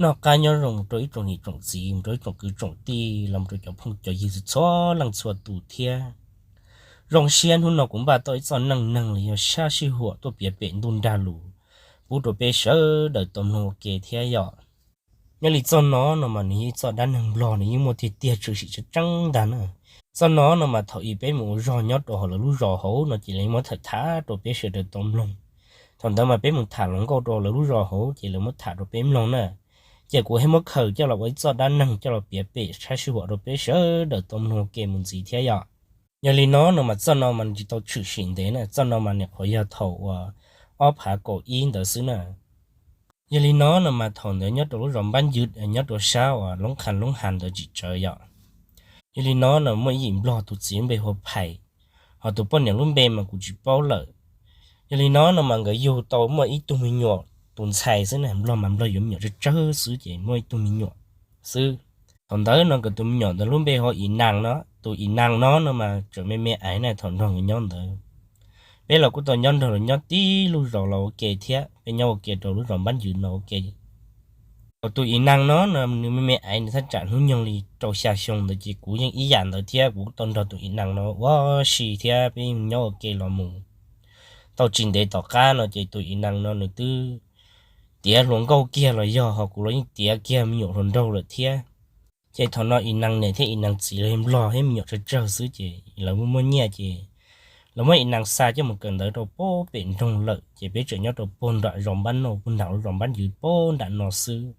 Noj qab nyob zoo rau ib tsoom niam tsoom txiv, mus rau ib tsoom kwv tsoom tij, los mus rau cov phooj cov ywg txhua leej txhua tus thiab. Zoo siab hnub no kuv npaj tau ib txoj neej neeg los yog sab sij huam tuaj piav pem ntuj nrag lus pub rau peb sawv daws tau mloog ua ke thiab yom. Nyob li txoj no no mas nws yog ib txoj dab neeg nplog, nws yeej muaj tiag tiag tshwm sim tseeb tseeb ntag na. Txoj no no mas thaum ub peb mus ua zog nyob rau hauv lawv lub zos hauv no ces lawv muab tham tham rau peb sawv daws tau mloog. Thaum ntawd mas peb mus tham hluas nkauj rau lawv lub zos hauv ces lawv muab tham rau peb mloog na. Ces kuv thiaj muab khaws coj los ua ib txoj dab neeg coj los piav pem sab sij huam rau peb sawv daws tau mloog ua ke mus ntxiv thiab yom. Yog li no no mas txoj no mas tsis tau tshwm sim ntev na, txoj no mas nyuam qhuav yog thaum uas ob phav kaum ib ntawd xwb na. Yog li no no mas thaum ntawd nyob rau lub zos Npab Ncwv, nyob rau sab uas Loob Qha Loob Has ntawd tsis tsawv yom. Yog li no no muaj ib yim nplog, tus txiv lub npe hu ua Phais, ho tus poj niam lub npe mas kuv tsis paub lawm. Yog li no no mas nkawd yug tau muaj ib tug me nyuam tus ntxhais xwb na, nplog mas nplog yuav me nyuam tsawg tsawg xwb ces muaj ib tug me nyuam xwb. Thaum ntawd no nkawd tus me nyuam ntawd lub npe hu ua Im Nas no, tus Im Nas no no mas tseem me me aiv na thaum nrog nkawd nyob ntawd. Peb los kuj tau nyob nrog lawv nyob tib lub zos los ua ke thiab, peb nyob ua ke rau lub zos Npab Ncwv no ua ke. Thaum tus Im Nas no no nws me me aiv, nws thaj tsam hnub nyoog li rau xya xyoo ntawd ces kuv yeej ib yam ntawd thiab, kuv kuj tau nrog tus Im Nas no ua si thiab peb yeej nyob ua ke los mus. Tau tsis ntev tom qab no ces tus Im Nas no nws twb tiav hluas nkauj kiag los yog, ho kuv los yeej tiav kiag me nyuam hluas nraug lawm thiab. Ces thaum no Im Nas niam thiab Im Nas txiv los yog nplog thiab me nyuam tsawg tsawg xwb ces lawv muaj muaj nyiaj ces lawv muab Im Nas xa coj mus kawm ntawv rau puag pem nroog lawm, ces peb tseem nyob rau puag nram zos Npab Noj, puag nram lub zos Npab Ncwv puag nram no xwb.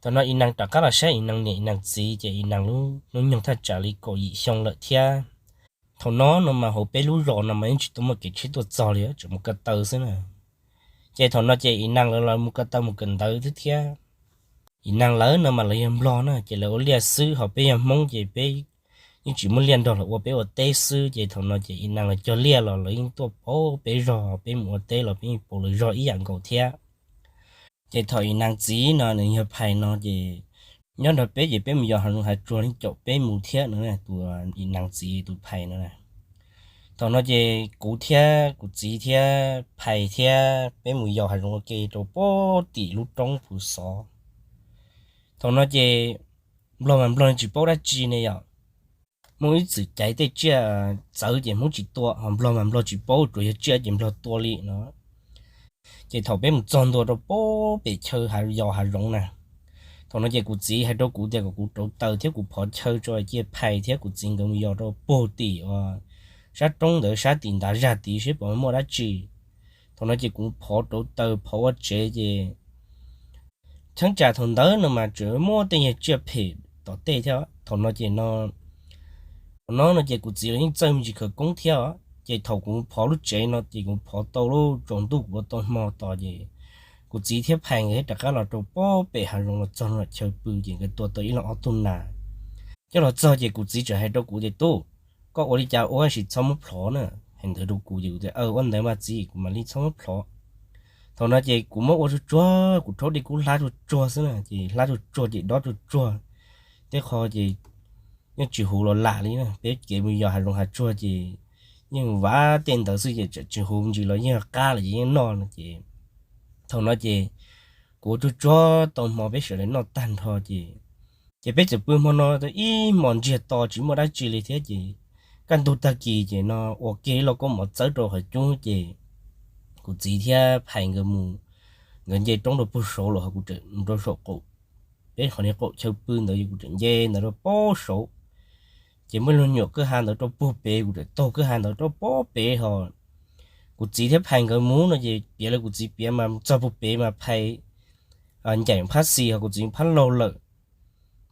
Thaum no Im Nas rov qab los saib Im Nas niam Im Nas txiv ces Im Nas lub hnub nyoog thaj tsam li kaum yim xyoo lawm thiab. Thaum no no mas hauv peb lub zos no mas yeej tsis tau muaj kev tsheb tuaj txog li, tseem mus ko taw xwb na. Ces thaum no ces Im Nas lawv los mus ko taw mus kawm ntawv thiab thiab. Im Nas lawv no mas lawv yog nplog na ces lawv ua liaj xwb, ho peb yog Hmoob ces peb yeej tsis muaj liaj nrog lawv ua, peb ua teb xwb. Ces thaum no ces Im Nas lawv cog liaj los lawv yeej tuaj puag peb zos, peb mus ua teb los peb yeej puag lawv zos ib yam nkaus thiab. Ces thaum Im Nas txiv no nws yog Phais no ces nyob nrog peb ces peb mus yos hav zoov hav tsuag li caum peb mus thiab no, tus Im Nas txiv tus Phais no. Thaum no ces kuv thiab kuv txiv thiab Phais thiab peb mus yos hav zoov ua ke rau puag tim lub roob Phuv Xov. Thaum no ces nplog mas nplog tsis paub dab tsi ne yom. Muaj ib txwm caiv tej tsiaj txawv ces Hmoob tsis tua, ho nplog mas nplog tsis paub, tsuas yog tsiaj ces nplog tua li no. Ces thaum peb mus txog ntua rau puag pem chaw hav yos hav zoov na, thaum no ces kuv txiv hais rau kuv tias kom kuv rauv taws thiab kuv phov chaw tso cia Phais thiab kuv txiv nkawd mus yos rau puag tim uas sab roob ntawd sab tim ntav zag tid seb puas muaj dab tsi. Thaum no ces kuv phov rauv taws phov ua tsev ces cheeb tsam thaum ntawd no mas tseem muaj tej yam tsiaj phem tom tej thiab. Thaum no ces no, thaum no no ces kuv txiv los yeej txawj me ntsis khawv koob thiab os. Ces thaum kuv phov lub tsev no ces kuv phov tau lub tsaus ntuj kuv ua tau hmo tos ces kuv txiv thiab Phais nkawd thiaj rov qab los rau puag pem hav zoov los txog chaw pw ces nkawd tua tau ib leeg ob tug nas. Coj los txog ces kuv txiv txawm hais rau kuv tias, Tub, koj ua li cas ua sim txhob muab plhov na. Hais ntawd rau kuv ces kuv tias, Ua ntawd mas txiv, kuv mam li txhob muab plhov. Thaum no ces kuv muab ua tsuag tsuag, kuv rhaub dej kub hlab tsuag tsuag xwb na, ces hlab tsuag tsuag ces dob tsuag tsuag. Tej qho ces yeej tsis huv los lam li na, peb kev mus yos hav zoov hav tsuag ces yeej vav tej ntawd xwb ces tsis huv ntsis los yeej qab lawm ces yeej noj no ces. Thaum no ces kuv ua tsuag tsuag tau hmo peb sawv daws noj tag nrho ces, ces peb txawm pw hmo no tau ib hmos ntsiag to tsis muaj dab tsi li thiab ces kaj ntug tag kis ces no ua kiag ib lo koob mov txawb rau qhov cub ces kuv txiv thiab Phais nkawd mus, nkawd nce roob rau puag saud los ho kuv tseem mus rau saum qaum, peb qhov niag qaum chaw pw ntawd ces kuv tseem nce ntawd rau puag saud. Ces muaj lub nyuam kwj ha ntawd rau puag pem, kuv tseem taug kwj ha ntawd rau puag pem ho kuv txiv thiab Phais nkawd mus no ces piav li kuv txiv piav mas txog puag pem mas Phais ncaim phab xis ho kuv txiv phab laug lawm.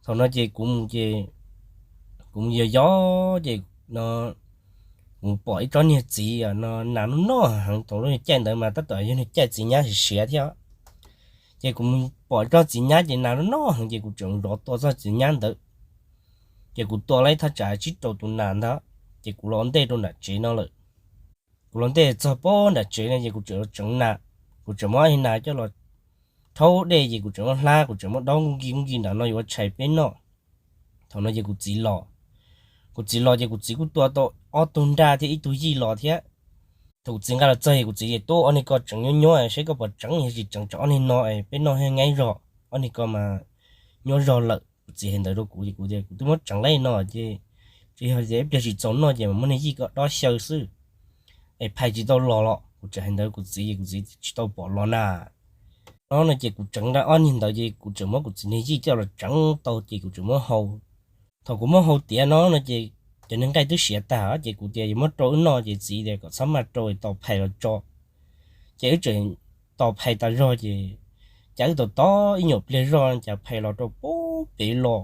Thaum no ces kuv mus ces kuv mus yos yos ces no kuv pom ib tsob niag txiv no nas noj noj heev, thaum lub caij ntawd mas tab tom yog niag caij txiv nyab siav siav thiab. Ces kuv mus pom ib tsob txiv nyab ces nas noj noj heev ces kuv tseem zov tua txog txiv nyab ntawd. Ces kuv tua laib thaj tsam tsib rau tus nas ntag, ces kuv los ntej rau nram tsev no lawm. Kuv los ntej txog puag nram tsev no ces kuv tseem los tseev nas, kuv tseem muab ib nas coj los rhaub dej ces kuv tseem muab hlab, kuv tseem muab dob nkuj nki nkuj nki nram no yuav ua tshais peb noj. Thaum no ces kuv txiv los, kuv txiv los ces kuv txiv kuj tua tau ob tug nraj thiab ib tug yij los thiab. Thaum kuv txiv nqa los txog es kuv txiv tias, Tub, ob niag ko tseev nyuab nyuab seb koj puas tseev, yog tsis tseev tsam ob niag no peb noj thiaj nyaib zog. ob niag ko mas nyuaj zog lawm. Kuv txiv hais ntawd rau kuv ces kuv tias kuv twb muab tseev lawm no ces, tsis yog tias ib pliag tsis txaus noj ces mas muab niag yij ko dob xyaw xwb es Phais tsis tau los los. Kuv tseem hais ntawd kuv txiv es kuv txiv tsis tau pom los na. No no ces kuv tseev rau ob niag ntawd ces kuv tseem muab kuv txiv niag yij coj los tseev tau ces kuv tseem muab hau. Thaum kuv muab hau tiav no no ces cov niag nqaij twb siav tag ces kuv tias yuav muab rau wb noj ces txiv tias kom txhob maj rau, tos Phais los tso. Ces wb tseem tos Phais tas zog ces cas wb tos tos ib nyuag pliag zog cas Phais los rau pem los.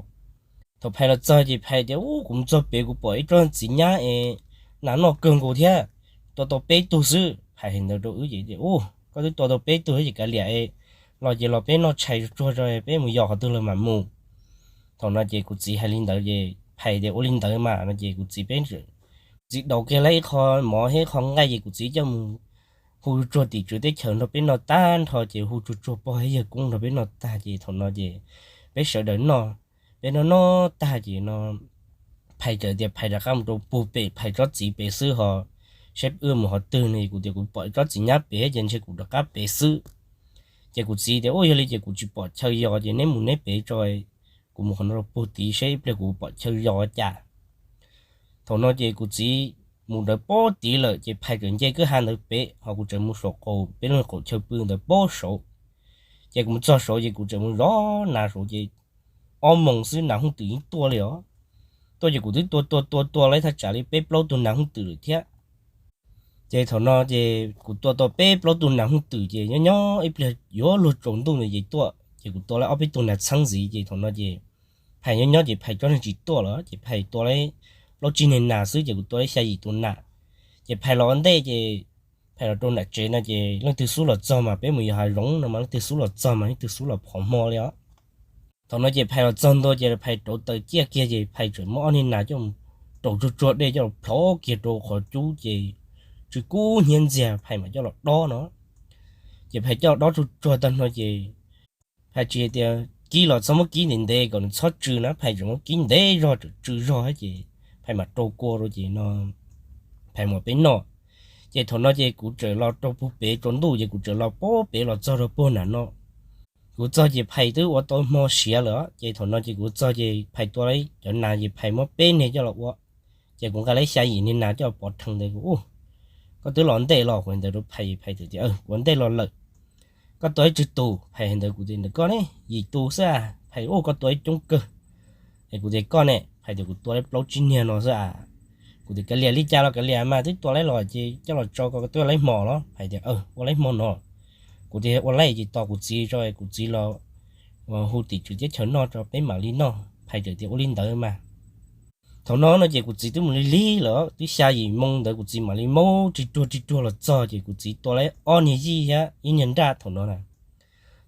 Thaum Phais los txog ces Phais tias, Ub, kuv mus txog pem kuv pom ib tsob txiv nyab es nas noj kawg nkaus thiab, tua tau peb tug xwb. Phais hais ntawd rau wb ces tias, Ub, koj twb tua tau peb tug ces kav liam es los ces los peb noj tshais tsuag tsuag tso peb mus yos qhov twg los mam mus. Thaum no ces kuv txiv hais li ntawd ces Phais tias, Ua li ntawd mas. No ces kuv txiv peb, kuv txiv daus kiag lawm ib qho mov thiab ib qho nqaij ces kuv txiv coj mus hu tsuag tim tswv teb chaws nrog peb noj tag nrho ces hu tsuag tsuag pog thiab yawg koob nrog peb noj tag ces thaum no ces peb sawv daws noj, peb noj noj tag ces no Phais txawm tias Phais rov qab mus rau puag pem Phais tsob txiv pem xwb ho, saib wb mus qhov twg no es kuv tias kuv pom tsob txiv nyab pem ces ntshe kuv rov qab pem xwb. Ces kuv txiv tias, Ub, yog li ces kuv tsis pom chaw yos ces neb mus neb pem tso, kuv mus qhov no rau puag tid saib ib pliag kuv pom chaw yos cas. Thaum no ces kuv txiv mus ntawd pob tid lawm ces Phais txawm nce kwj ha ntawd pem ho kuv tseem mus saum qaum peb lub qaum chaw pw ntawd pob saud. Ces kuv mus txog saud ces kuv tseem mus zov nas saud ces ob moos xwb nas hooj twm yeej tuaj li os. Tuaj ces kuv twb tua tua tua tua lawv thaj tsam li peb plaub tug nas hooj twm lawm thiab. Ces thaum no ces kuv tua tau peb plaub tug nas hooj twm ces nyob nyob ib pliag yuav luag tsaus ntuj ntawd ces tuaj ces kuv tua lawv ob peb tug nas txheeb ntxiv ces thaum no ces Phais nyob nyob ces Phais tsob neeg tsis tuaj lawm ces Phais tua lawv plaub tsib niag nas xwb ces kuv tua lawv xya yim tus nas. Ces Phais los ua ntej ces Phais los rau nram tsev no ces leej twg xub los txog mas peb mus yos hav zoov no mas leej twg xub los txog mas leej twg xub los phov hmo li os. Thaum no ces Phais los txog ntua ces Phais rauv taws ciaj kiag ces Phais txawm muab ob niag nas coj mus rau tsuag tsuag dej coj los plhov kiag rau qhov cub ces tsw kub hnyiab ntxiag Phais mam coj los dob no. Ces Phais coj los dob tsuag tsuag tag no ces Phais tsis tias kib los txhob muab kib ntev ntev kom nws txhob tsw na, Phais tseem muab kib ntev zog tseem tsw zog ces Phais mam rau kua rau ces no Phais mam peb noj. Ces thaum no ces kuv txawm los rau puag pem tsaus ntuj ces kuv txawm los puag pem los txog rau puag nram no. Kuv txog ces Phais twb ua tau hmo siav lawm ces thaum no ces kuv txog ces Phais tua lawv cov nas ces Phais muab peb niag coj los ua. Ces kuv nqa lawv xya yim niag nas coj los pov rhees ntawd kuv, Koj twb los ntej los? Kuv hais ntawd rau Phais, Phais txawm tias, Kuv ua ntej los lawm. Koj tua ib tsawg tus? Phais hais ntawd kuv tias, Ntawm koj ne, yim tus xwb a. Phais, Ub, koj tua ib coob kawg. Es kuv tias, Koj ne? Phais tias, Kuv tua li plaub tsib niag no xwb a. Kuv tias, Kav liam li cas los kav liam mas, twb tua lawv los ces coj los tso koj twb ua lawv hmo los? Phais tias, Ua lawv hmo no. Kuv tias, Ua lawm ces tos kuv txiv tso, kuv txiv los hu tim tswv teb chaws noj tso peb mam li noj. Phais txawm tias, Ua li ntawd mas. Thaum no no ces kuv txiv twb mus lig lig lawm, twb xya yim moo ntawd kuv txiv mam li maub rig ruag rig ruag los txog ces kuv txiv tua lawv ob niag yij thiab ib niag nraj thaum no na.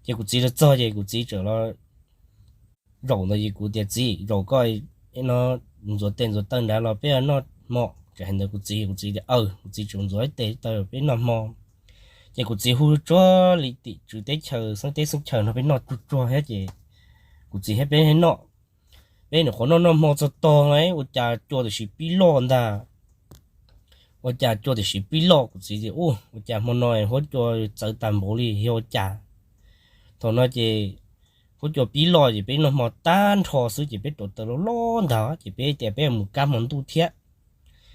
Ces kuv txiv los txog ces kuv txiv txawm los zaum ntawd ces kuv tias, Txiv, zaum koj no, ntxuav tes ntxuav taw nrad los peb noj hmo. Txawm hais ntawd kuv txiv, kuv txiv tias, Aws. Kuv txiv txawm ntxuav ib tes taw peb noj hmo. Ces kuv txiv hu tsuag li tim tswv teb chaws xeeb teb xeeb chaws no peb noj tsuag tsuag thiab ces kuv txiv thiab peb noj. Peb nyuam qhuav noj noj hmo txog tog ua cas cua tam sim pib loj ntag. Ua cas cua tam sim pib loj, kuv txiv tias, Ua cas hmo no huab cua txawv tag npaum li, yog ua cas? Thaum no ces huab cua pib loj ces peb noj hmo tag nrho xwb ces peb rauv taws loj loj ntag ces peb tias peb mus kab hmo ntuj thiab.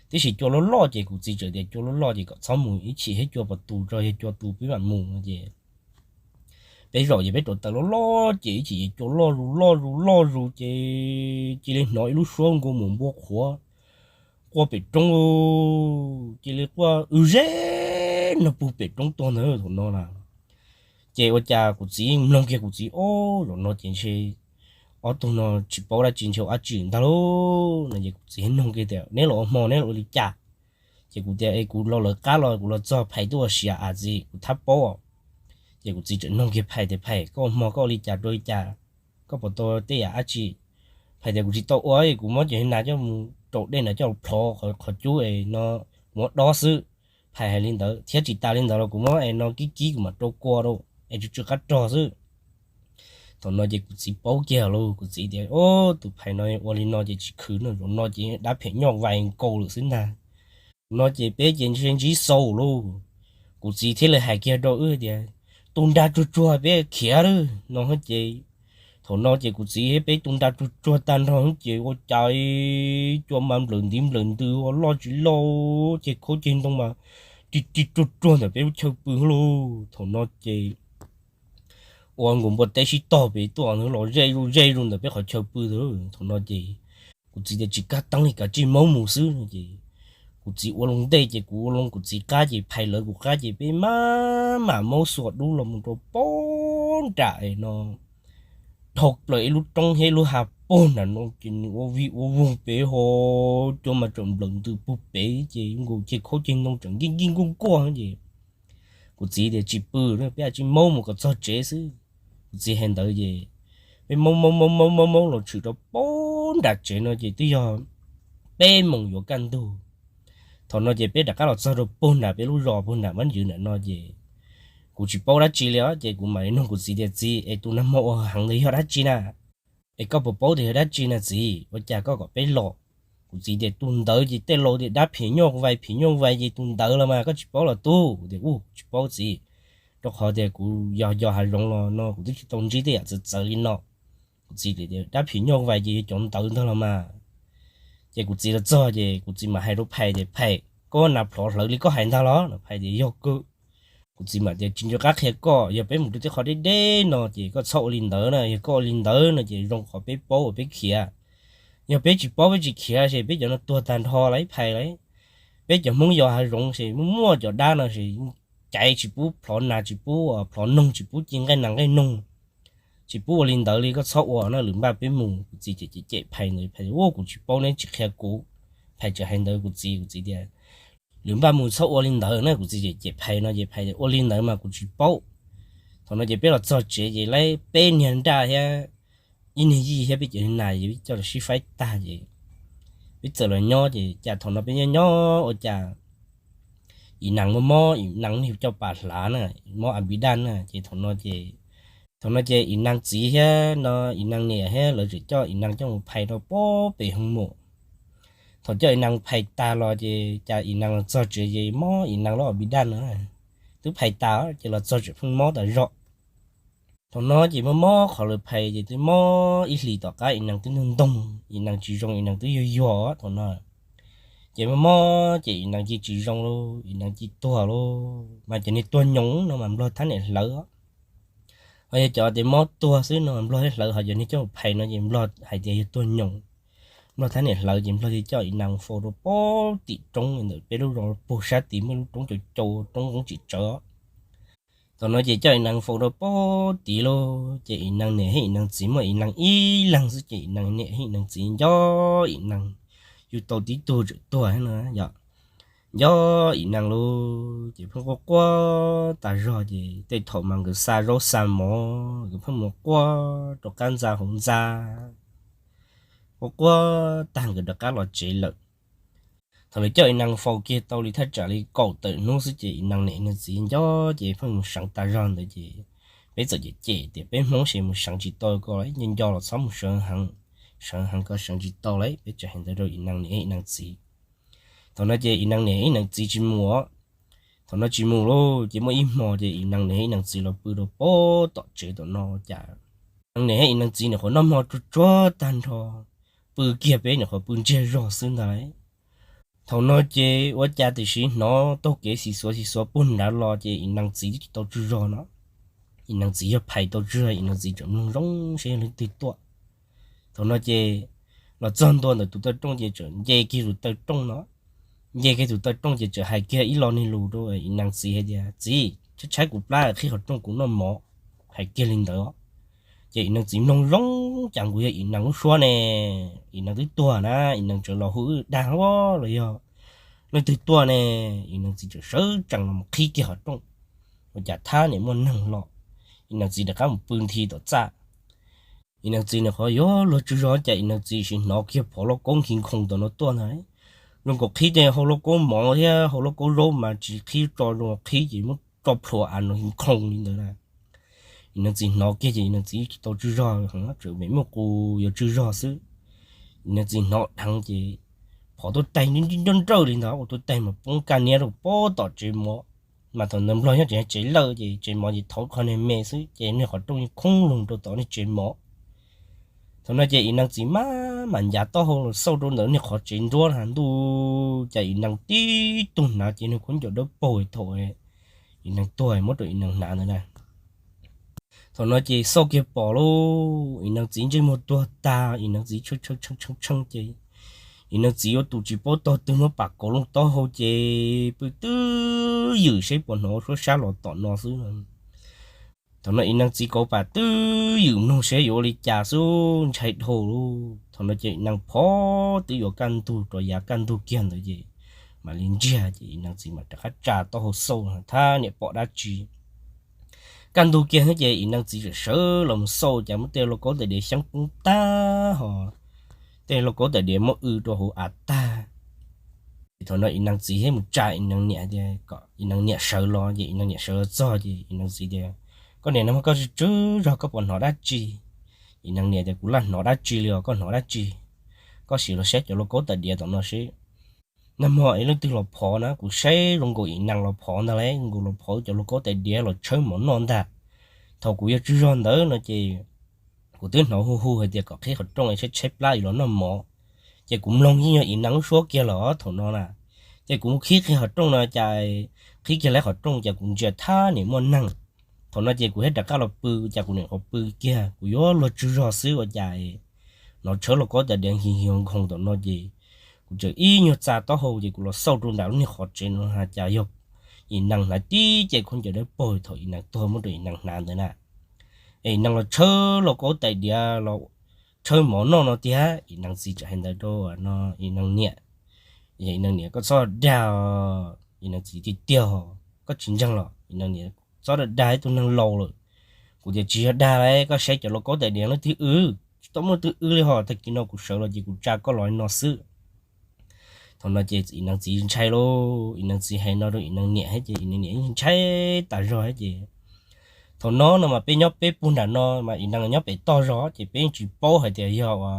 Tiam sis cua loj loj ces kuv txiv txawm tias cua loj loj ces kom txhob mus ib chim thiab cua puas tu tso, yog cua tu peb mam mus no ces peb zaum ces peb rauv taws loj loj ces ib chim ces cua loj zus loj zus loj zus ces cia li hnov ib lub suab nkaus mus npua qhuav quaj pem roob, cia li quaj w zeb no puag pem roob tuaj ntag thaum no na. Ces ua cas kuv txiv mloog kiag kuv txiv, Ob, zaum no ces ntshe ob tug no tsis paub dab tsi, ntshe ua dab tsi ntag lauj no ces kuv txiv noog kiag tias, Neb los ua hmo neb los ua li cas? Ces kuv tias, Es kuv los lawv qab los kuv los txog Phais twb ua siav a txiv, kuv thab paub. Ces kuv txiv txawm noog kiag Phais tias, Phais, koj ua hmo koj ua li cas rau li cas? Koj puas tau tej yam dab tsi? Phais tias, Kuv tsis tau ua, kuv muab cov nas coj mus rau dej na coj plhov qhov cub no, kuv muab dob xwb. Phais hais li ntawd thiab tsis tas li ntawd los kuv muab es no kib kib kuv mam rau kua rau es tsw tsw qab rog xwb. Thaum no ces kuv txiv paub kiag lauj, kuv txiv tias, Ob, tus Phais no ua li no ces tsis khwv no, zaum no ces dab phem nyoj vais nkaus lawm xwb ntag. Thaum no ces peb ces ntsib xau lauj. Kuv txiv thiaj li hais kiag rau wb tias, Tus nrag tsuag tsuag peb khiav lawm no ces Thaum no ces kuv txiv thiab peb tu nra tsuag tsuag tag nrho ces ua cas cua mas nplawm ntiv nplawm ntws ua loj tsis loj, ces khaub ceg ntoo mas ri ri ruag ruag ntawm peb lub chaw pw lauj. Thaum no ces ua nkaus npua teb sib tog pem tuaj los ze zuj ze zus ntawm peb qhov chaw pw. Thaum no ces kuv txiv tias tsis kaj teeb li, kav tsij maub mus xwb no ces kuv txiv ua loo ntej ces kuv ua loo kuv txiv qab ces Phais lawv kuv qab ces peb mam mam maub xuas dub los mus rau pab nram no dhau plaws ib lub roob thiab ib lub hav puag nram no ces nws ua vij ua voog pem ho, cua mas tseem nplawm ntws puag pem ces nkaus ces khaub ceg ntoo tseem nkij nkij nkuaj nkuaj ces kuv txiv tias tsis pw, peb cia li maub mus kom txog tsev xwb. Kuv txiv hais ntawd ces peb maub maub maub maub maub maub los tshwm rau pab nram tsev no ces twb yog peb moos yuav kaj ntug. Thaum no ces peb rov qab los txog rau puag nram peb lub zos puag nram Mab Ntsis nram no ces kuv tsis paub dab tsi li os ces kuv mam li nug kuv txiv tias txiv es tus nag hmo ua heev ntawd yog dab tsi na? Es koj puas paub tias yog dab tsi na txiv, ua cas koj kom peb los? Kuv txiv tias tus ntawd ces tej laus tias dab phim nyuj vais phim nyuj vais ces tus ntawd los mas koj tsis paub los tub? Tias u tsis paub txiv, rau qhov tias kuv yog yos hav zoov los no kuv twb tsis tau ntsib tej yam txawv txawv li no. Kuv txiv tias dab phim nyuj vais ces yog cov ntawd ntag los mas. Ces kuv txiv los txog ces kuv txiv mam hais rau Phais tias Phais, koj nas plhov hlawv li koj hais ntag los? Phais tias yog kawg. Kuv txiv mam tias tsis nco qab qhia koj, yog peb mus rau tej qhov deb deb no ces koj txhob ua li ntawd na, yog koj ua li ntawd no ces zoo qhov peb paub uas peb khiav. Yog peb tsis paub peb tsis khiav ces peb cov no tuag tag nrho lawm Phais lawm. Peb cov Hmoob yos hav zoov ces muaj muaj cov dab no ces caiv tsis pub plhov nas tsis pub plhov noog tsis pub ci nqaij nas nqaij noog, tsis pub ua li ntawd li, koj txhob ua no lwm npaj peb mus. Kuv txiv cem cem Phais ntawd, Phais tias u kuv tsis paub neb tsis qhia kuv. Phais tseem hais ntawd kuv txiv, kuv txiv tias lwm npaj mus txhob ua li ntawd na. Kuv txiv cem cem Phais no ces Phais tias ua li ntawd mas kuv tsis paub. Thaum no ces peb los txog tsev ces lawv peb niag nraj thiab ib niag yij thiab peb cov niag nas ces peb coj los sib faib tag ces peb txawm los nyob ces cas thaum no peb nyob nyob ua cas Im Nees muaj mob, Im Nees niag coj pas hlav na, mob a bi daj na ces thaum no ces, thaum no ces Im Nees txiv thiab no Im Nees niam thiab lawv tseem coj Im Nees coj mus phais rau pab pem hoo mom. Thaum coj Im Nees phais tas los ces cas Im Nees los txog tsev ces mob Im Nees lub a bi daj no twb phais tas ces los txog tseem pheej mob tas zog. Thaum no ces mob mob qhov lawv phais ces twb mob ib hlis tom qab Im Nees twb ntog ntog, Im Nees tsis zoo, Im Nees twb yuag yuag thaum no. Ces mob mob ces Im Nees cia tsis zoo lauj, Im Nees cia tuag lauj, mas cov niag tuag nyoos no mas Nplog thab niam hlawv. Ho yog cov tias mob tuag xwb no mas Nplog thiaj hlawv, ho cov niag coj phais no ces Nplog hais tias yog tuag nyoos. Nplog thab niam hlawv ces Nplog thiaj coj Im Nees faus rau pab tim roob ntawm peb lub zos puag sab tid muaj lub roob cau cau, roob qoob tsis tsawv. Thaum no ces coj Im Nees faus rau pab tid lauj, ces Im Nees niam thiab Im Nees txiv muaj Im Nees ib leeg xwb ces Im Nees niam thiab Im Nees txiv nco Im Nees, yug tau tib tug tseem tuag no yom, nco Im Nees lauj, ces pheej quaj quaj tas zog ces tej thaum mas nkawd xa zaub xa mov nkawd pheej mus quaj rau qab ntxa hauv ntxa, quaj quaj tag nkawd rov qab los tsev lawm. Thaum lawv coj Im Nees faus kiag tau li thaj tsam li kaum tawm hnub xwb ces Im Nees niam Im Nees txiv nco ces pheej mus seev tas zog ntawd ces peb txawm cem cem tias peb Hmoob ces mus seev tsis tau ko, nco nco los txhob mus seev heev, seev heev ko seev tsis tau lauj, peb tseem hais ntawd rau Im Nees niam Im Nees txiv. Thaum no ces Im Nees niam Im Nees txiv tsis mus. Thaum no tsis mus lauj, ces muaj ib hmo ces Im Nees niam Im Nees txiv los pw rau pab tom tsev tom no cas Im Nees niam Im Nees txiv nyuam qhuav noj hmo tsuag tsuag tag nrho, pw kiag peb nyuam qhuav pw ntsiag zog xwb ntag lauj. Thaum no ces ua cas tiam sis hnov taug kev xis xuav xis xuav puag nrad los ces Im Nees txiv twb tsis tau tsaug zog no. Im Nees txiv yog phais tau tsaug zog, Im Nees txiv tseem mloog zoo seb yog leej twg tuaj. Thaum no ces los txog ntua ntawm tus taw rooj ces tseem nce kiag tus taw rooj no. Nce kiag tus taw rooj ces tseem hais kiag ib lo niag lus rau Im Nees txiv hais tias, Txiv, tshaib tshaib kuv plab, qhib qhov rooj kuv noj mov. Hais kiag li ntawd. Ces Im Nees txiv mloog zoo cas nkaus yog Im Nees lub suab ne. Im Nees twb tuag na, Im Nees tseem los hu wb dag luaj los yog leej twg tuaj ne. Im Nees txiv tseem sawv tsees los qhib kiag qhov rooj, ua cas thab niam muaj neeg los. Im Nees txiv rov qab mus pw nthi tom txaj. Im Nees txiv nyuam qhuav yuav luag tsaug zog cas Im Nees txiv sim hnov kiag phov lauj kaub nkig nkhoos tom no tuaj ntag. Zoo nkaus qhib ces hau lauj kaub mov thiab hau lauj kaub zaub mas tsis qhib tso zoo, qhib ces muab tso plhuav av no nkig nkhoos li ntawd na. Im Nees txiv hnov kiag ces Im Nees txiv tsis tau tsaug zog, tseem me muaj qus yuav tsaug zog xwb. Im Nees txiv hnov dheev ces phov tuaj taig nrawj nrawj li ntawd, ua tuaj taig mas poob kaj niab rau pab tom tsev mov. Mas thaum ntawd Nplog nyob tsev, tsev lawj ces tsev mov ces thauv qhov niag me xwb ces niag qhov rooj yeej khoob lug rau tom niag tsev mov. Thaum no ces Ib Neeg txiv mam mam ncav taub hau los xauj rau ntawm niag qhov tsev nruab na, ntuj, cas Ib Neeg tib tug hnav ces nws khaub ncaws dawb paug thaum Ib Neeg tuag muab rau Ib Neeg hnav ntawd na. Thaum no ces xauj kiag pom lauj, Ib Neeg txiv ntsej muag tuag tag, Ib Neeg txiv tshee tshee tshee ces Ib Neeg txiv yuav tus tsis paub tog twg muab pam kauv loo taub hau ces pw twj ywm seb puas hnov suab sab los tom no xwb. Thaum no Ib Neeg txiv kauv pam twj ywm mloog seb yuav ua li cas xwb ntshai dhau lauj. Thaum no ces Ib Neeg phov twb yuav kaj ntug rov yav kaj ntug kiag ntawd ces mam li ntsiag ces Ib Neeg txiv mam rov qab tsa taub hau xauj thab niam pom dab tsi. Kaj ntug kiag ces Ib Neeg txiv tseem sawv los mus xauj cas muab tej lauj kaub tais diav xyeeb poob tag hos tej lauj kaub tais diav muab w rau hauv av tag. Thaum no Ib Neeg txiv thiaj mus tsa Ib Neeg niam tias kom Ib Neeg niam sawv los ces Ib Neeg niam sawv los txog ces Ib Neeg txiv tias, Koj niam, nag hmo koj tsw tsw zog koj puas hnov dab tsi? Ib Neeg niam tias, Kuv laj hnov dab tsi li os, koj hnov dab tsi? Koj sim los saib cov lauj kaub tais diav tom no seb. Nag hmo es leej twg los phov na, kuv saib zoo nkaus Ib Neeg los phov ntag lauj, nkaus los phov cov lauj kaub tais diav los tshawb mov noj ntag. Thaum kuv yuav tsw zog ntawd no ces kuv twb hnov hu hu hais tias kom qhib qhov rooj es tshaib tshaib plab es los noj mov. Ces kuv mloog yeej yog Ib Neeg lub suab kiag los thaum no na. Ces kuv mus qhib kiag qhov rooj no cas, qhib kiag lawm qhov rooj cas kuv ntsia thab niam muaj neeg. Thaum no ces kuv thiaj rov qab los pw, cas kuv niam qhuav pw kiag, kuv yuav luag tsw zog xwb ua cas hnov tshawb lauj kaub tais diav hi hi nkoos tom no ces kuv tseem ib nyuag tsa taub hau ces kuv los xauj rau nram lub niag qhov tsev no cas yog Ib Neeg hnav tib ce khaub ncaws dawb paug thaum Ib Neeg tuag muab rau Ib Neeg hnav ntawd na. Es Ib Neeg los tshawb lauj kaub tais diav los tshawb mov noj no tiag. Ib Neeg txiv tseem hais ntawd rau no Ib Neeg niam. Ib Neeg niam, koj txhob dag, Ib Neeg txiv tiag tiag, koj tsis ntseeg los? Ib Neeg niam, txhob dag dag, ib tug neeg laus lawm. Kuv tias tsis yog dag lauj, koj saib cov lauj kaub tais diav leej twg w, tsis tau muaj leej twg w li hos, tag kis no kuv sawv los ces kuv tsa koj los no xwb. Thaum no ces Ib Neeg txiv ntshai lauj, Ib Neeg txiv hais no rau Ib Neeg niam thiab ces Ib Neeg niam ntshai tas zog thiab ces thaum no no mas peb nyob peb puag nram no mas Ib Neeg nyob pem toj zog ces peb yeej tsis paub hais tias yog ua,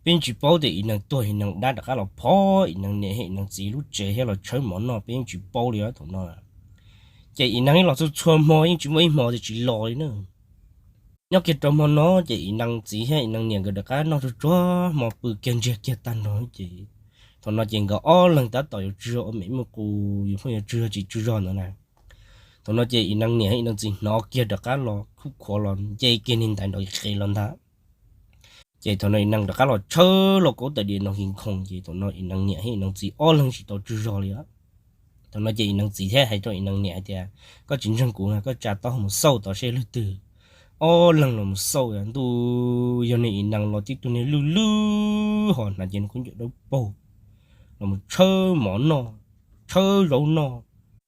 peb yeej tsis paub tias Ib Neeg tuag Ib Neeg dab rov qab los phov Ib Neeg niam thiab Ib Neeg txiv lub tsev thiab los tshawb mov noj peb yeej tsis paub li thaum no. Ces Ib Neeg los txhua txhua hmo yeej tsis muaj ib hmo tias tsis los li na. Nyob kiag rau hmo no ces Ib Neeg txiv thiab Ib Neeg niam nkawd rov qab noj tsuag tsuag hmo pw kiag ntsiag kiag tag nrho ces thaum no ces nkawd ob leeg tab tom yuav tsw zog ua mem muaj qus, yuav pheej yuav tsw zog tsis tsw zog ntawd na. Thaum no ces Ib Neeg niam thiab Ib Neeg txiv hnov kiag rov qab los khuj khuav los nce kiag niag ntaiv nrov qe los ntag. Ces thaum no Ib Neeg rov qab los tshawb lauj kaub tais diav no hi nkhoos ces thaum no Ib Neeg niam thiab Ib Neeg txiv ob leeg tsis tau tsw zog li. Thaum no ces Ib Neeg txiv thiaj hais rau Ib Neeg niam hais tias, Koj tsis ntseeg kuv na, koj tsa taub hau mus xauj tod seb leej twg. Ob leeg los mus xauj, ntuj, yog niag Ib Neeg los tib tug niag lwj lwj hos hnav ces nws khaub ncaws dawb paug los mus tshawb mov noj, tshawb zaub noj.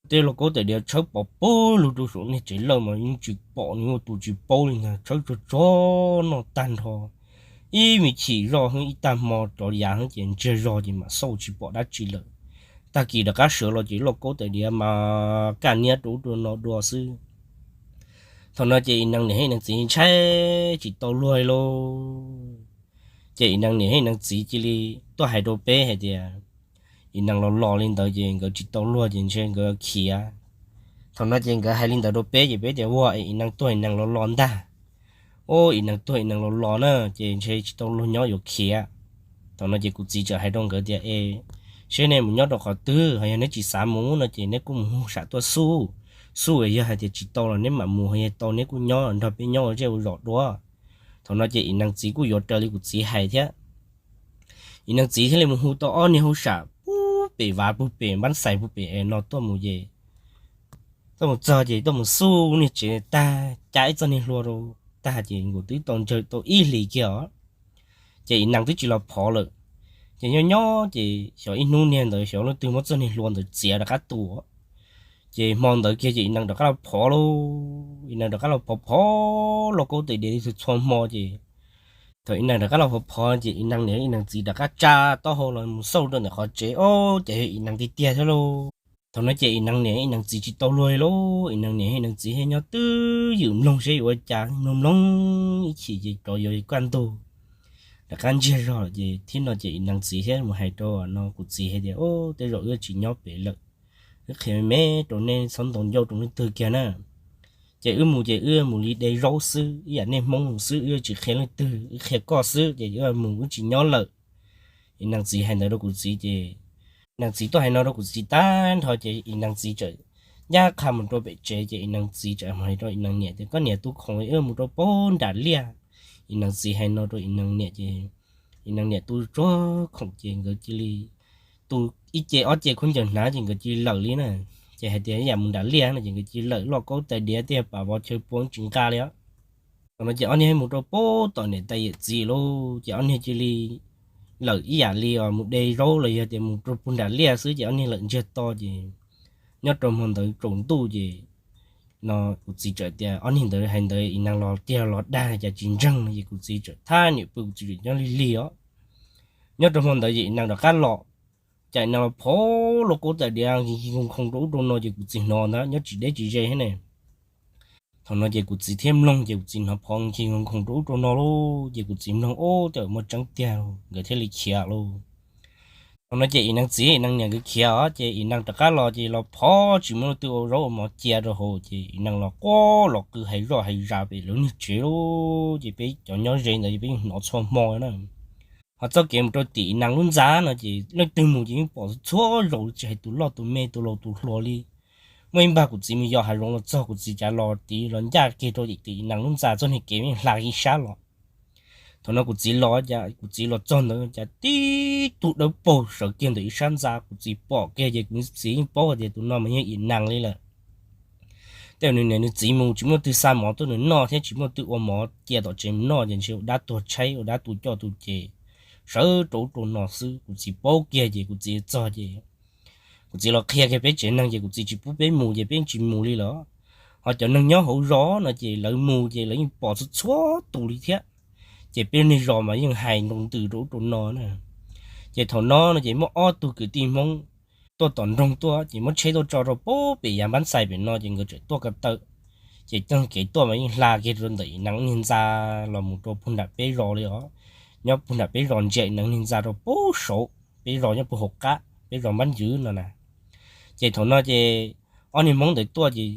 Tej lauj kaub tais diav tshawb pov pag lug rau saum niag tsev lawj mas yeej tsis pom nws ua tus tsis paub li ntag, tshawb tsuag tsuag noj tag nrho. Ib me chim zoj heev ib tag hmo rov yav heev ces ntsiag zog ces mam xauj tsis pom dab tsi lawm. Tag kis rov qab sawv los ces lauj kaub tais diav mas kaj niab rau ub rau no dua xwb. Thaum no ces Ib Neeg niam thiab Ib Neeg txiv ntshai tsis tau luag li lauj. Ces Ib Neeg niam thiab Ib Neeg txiv cia li tuaj hais rau peb hais tias, Ib Neeg los los li ntawd ces nkawd tsis tau luag ces ntshe nkawd khiav. Thaum no ces nkawd hais li ntawd rau peb ces peb tias, Ua, Ib Neeg tuag Ib Neeg los los ntag. Ua, Ib Neeg tuag Ib Neeg los los na ces ntshe tsis tau luag nyob yuav khiav. Thaum no ces kuv txiv txawm hais rau nkawd tias, Es seb nej mus nyob rau qhov twg, ho yog neb tsis xav mus no ces neb kuj mus hu sam tuaj xub. Xub yog hais tias tsis tau los neb mam mus, ho yog tau neb kuj nyob nrog peb nyob ua zej ua zos dua. Thaum no ces Ib Neeg txiv kuj yuav raws li kuv txiv hais thiab. Ib Neeg txiv thiaj li mus hu tau ob niag hauj sam puag pem vaj puag pem npab xais puag pem no tuaj mus ces tuaj mus txog ces tuaj mus xub niag tsev tag, cav ib txoj niag hlua rau tag ces nkaus twb tau ntsawg tau ib hlis kiag os. Ces Ib Neeg twb tsis los phov lawm. Ces nyob nyob ces xyov ib hnub niag ntawd xyov leej twg muab txoj niag hlua ntawd txiav rov qab tu. Ces hmo ntawd kiag ces Ib Neeg rov qab los phov lauj, Ib Neeg rov qab los phov phov lauj kaub tais diav li txhua hmo ces thaum Ib Neeg rov qab los phov phov ces Ib Neeg niam Ib Neeg txiv rov qab tsa taub hau los mus xauj rau ntawm qhov tsev, o, ces yog Ib Neeg tiag tiag thiab lauj. Thaum no ces Ib Neeg niam Ib Neeg txiv tsis tau luag li lauj, Ib Neeg niam Ib Neeg txiv thiaj nyob twj ywm mloog seb yuav ua cas, mloog mloog ib chim ces rov yuav kaj ntug rov qab ntsiag zog ces thiab no ces Ib Neeg txiv thiaj mus hais rau no kuv txiv hais tias, Tej zaum wb tsis nyob pem lawm, wb qhia me me rau nej txhob ntaus ncauj rau leej twg kiag na. Ces wb mus ces wb mus li de zaub xwb, ib yam nej Hmoob mus xwb, wb tsis qhia leej twg, wb qhia koj xwb, ces wb mus wb tsis nyob lawm. Ib neeg txiv hais ntawd rau kuv txiv ces ib neeg txiv tuaj hais no rau kuv txiv tag nrho ces ib neeg txiv txawm ncaj qha mus rau pem tsev ces ib neeg txiv txawm hais rau ib neeg niam tias, koj niam, tus khoom wb mus rau puag nram liaj. Ib neeg txiv hais no rau ib neeg niam ces ib neeg niam tu tsuag khoom ces nkawd cia li tu ib ce ob ce khaub ncaws hnav ces nkawd cia li lawm li na. Ces hais tias yam mus nram liaj no ces nkawd cia li lawm, loj kaub tais diav tej pas vov chaw pua tsis nqa li os. Thaum no ces ob niag mus rau puag tom niam tais yawm txiv lauj, ces ob niag cia li lawm ib yam li os mus de zaub los yog tias mus rau puag nram liaj xwb ces ob niag lawm ntsiag to ces nyob rau hmo ntawd tsaus ntuj ces no kuv txiv txawm tias, ob niag ntawd hais ntawd ib neeg los tiag los dag cas tsis ntseeg no ces kuv txiv txawm thab niam pw, kuv txiv txawm nyob lig lig os. Nyob rau hmo ntawd ces ib neeg rov qab los, cas ib neeg los phov lub kaub tais diav nkig nkig khoo khoo rau ub rau no ces kuv txiv hnov ntag, nyob tsis deb tsis ze thiab ne. Thaum no ces kuv txiv thiaj mloog ces kuv txiv hnov phov nkig nkig khoo khoo rau ub rau no lauj, ces kuv txiv mloog, ub, tej zaum muaj tseeb tiag lauj, nkawd thiaj li khiav lauj. Thaum no ces ib neeg txiv ib neeg niam nkawd khiav os, ces ib neeg rov qab los ces los phov tsis muaj leej twg ua zaub ua mov cia rau hauv ces ib neeg los quaj los qw hais zoj hais zas pem lawv niag tsev lauj, ces peb cov nyob ze ntawd ces peb yeej hnov txhua hmo na. Ho txoj kev mus rau tim ib neeg lub ntxa no ces leej twg mus ces yeej pom txhua zaus tsis hais tus loj tus me tus laus tus hluas li. Muaj ib npag kuv txiv mus yos hav zoov los txog kuv txiv cav los tid los ncaj kiag rau tim ib neeg lub ntxa txoj niag kev yeej hla ib sab los. Thaum no kuv txiv los cas kuv txiv los txog ntawd cas tib tug dawb paug sawv kiag ntawm ib sab ntxa, kuv txiv pom kiag ces kuv txiv yeej paub hais tias tus no mas yeej ib neeg li lawm. Tej zaum nws niam nws txiv mus tsis muaj leej twg xa mov tuaj nws noj thiab tsis muaj leej twg ua mov cia tom tsev mus noj ces ntshe ua dab tuag tshaib ua dab tu coj tu ces sawv rau ub rau no xwb. Kuv txiv paub kiag ces kuv txiv txog ces kuv txiv los qhia kiag peb tsev neeg ces kuv txiv tsis pub peb mus ces peb yeej tsis mus li lawm. Ho cov neeg nyob hauv zos no ces lawv mus ces lawv yeej pom txhua txhua tus li thiab. Ces peb niag zos mas yeej hais nroo ntws rau ub rau no na. Ces thaum no no ces muaj ob tug kwv tij Hmoob tuaj tom nroog tuaj ces muab tsheb tuaj tso rau puag pem yav npab xais pem no ces nkawd txawm tuaj ko taw. Ces txoj kev tuaj mas yeej hla kiag rau ntawm ib neeg niag ntxa los mus rau puag nram peb zos li os. Nyob puag nram peb zos ntsia ib neeg niag ntxa rau puag saud, peb zos nyob puag hauv qab peb zos npab ncwv no na. Ces thaum no ces ob niag Hmoob ntawd tuaj ces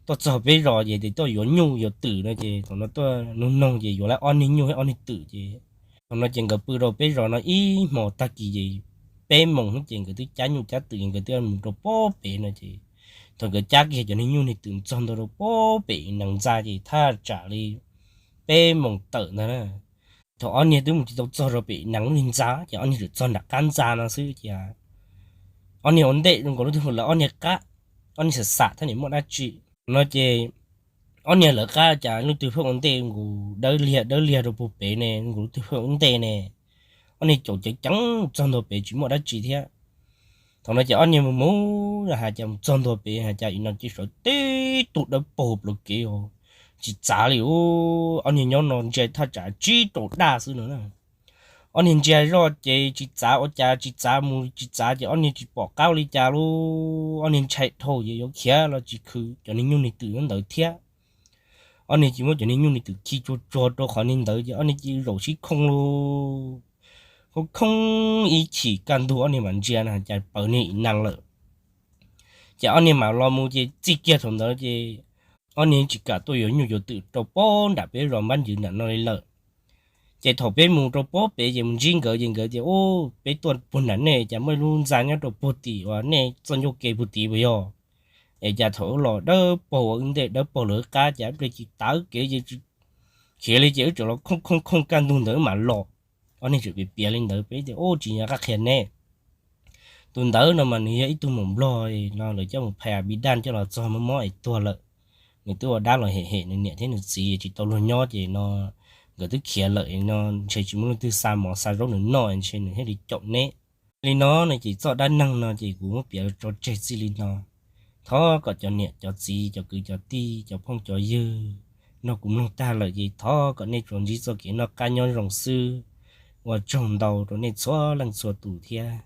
tuaj txog peb zos ces tias tuaj yuav nyuj yuav twm no ces thaum no tuaj nug noog ces yuav lawv ob niag nyuj thiab ob niag twm ces thaum no ces nkawd pw rau peb zos no ib hmos tag kis ces peb moos ces nkawd twb cab nyuj cab twm es nkawd twb mus rau puag pem no ces thaum nkawd cab kiag cov niag nyuj niag twm txog ntua rau puag pem ib neeg ntxa ces thaj tsam li peb moos tawm ntag na. Thaum ob niag twb mus tsis tau txog rau pem ib neeg lub niag ntxa ces ob niag txawm txog nram qab ntxa no xwb ces ob niag ua ntej zoo nkaus lub twg lawv ob niag qab, ob niag xam xam thiab nim muaj dab tsi no ces ob niag lawv qab cas lub twg pheej ua ntej nkaus dawb liag dawb liag rau puag pem ne, nkaus lub twg pheej ua ntej ne. Ob niag caum ceev ceev txog ntua pem tsis muaj dab tsi thiab. Thaum no ces ob niag mus mus has cas mus txog ntua pem has cas ib no ces sawv tib tug dawb paug plaws kev os, tsis txav li. Ob niag nyob no ntsia thaj tsam tsib rau daj xwb no na. Ob niag ntsia zoj ces tsis txav ua cas tsis txav mus tsis txav ces ob niag tsis pom qab ua li cas lauj. Ob niag ntshai dhau ces yuav khiav los tsis khwv cov niag nyuj niag twm ntawd thiab. Ob niag cia muab cov niag nyuj niag twm khi tsuag tsuag rau qhov niag ntawd ces ob niag cia zaum sib khoo lauj. Khoo khoo ib chim kaj ntug ob niag mam ntsia na cas pawg niag ib neeg lawm. Ces ob niag mam los mus ces txij kiag thaum ntawd ces ob niag tsis kam tuaj yuav nyuj yuav twm rau puag nram peb zos npab ncwv nram no li lawm. Ces thaum peb mus rau puag pem ces mus ntsib nkawd ces nkawd tias, u, peb tuaj puag nram nej cas muaj ib lub ntxa nyob rau puag tim uas nej txoj ncauj ke puag tid puas yog? Es cas thaum wb los dawb paug ua wb ntej dawb paug lawv qab cas wb ple tsis tav wb kev ces khiav li ces wb tseem los khooj khooj khooj kaj ntug ntawd wb mam los. Ob niag tseem piav piav li ntawd peb tias, u, tsis nco qab qhia neb. Tus ntawd no mas nws yog ib tug maum nplog no lawv coj mus phais a bi daj coj los txog mob mob es tuag lawm. Nws twb ua dab los hem hem nws niam thiab nws txiv tsis tau luag nyob ces no nkawd twb khiav lawm no ntshe tsis muaj leej twg xa mov xa zaub nws noj ntshe nws thiaj li caum neb. Li no no ces txoj dab neeg no ces kuv muab piav tso tseg txij li no. Thov kom cov niam cov txiv cov kwv cov tij cov phooj cov ywg nrog kuv mloog tag lawm ces thov kom nej tsuas ntsib txoj kev noj qab nyob zoo xwb. Ua tsaug ntau rau nej txhua leej txhua tus thiab.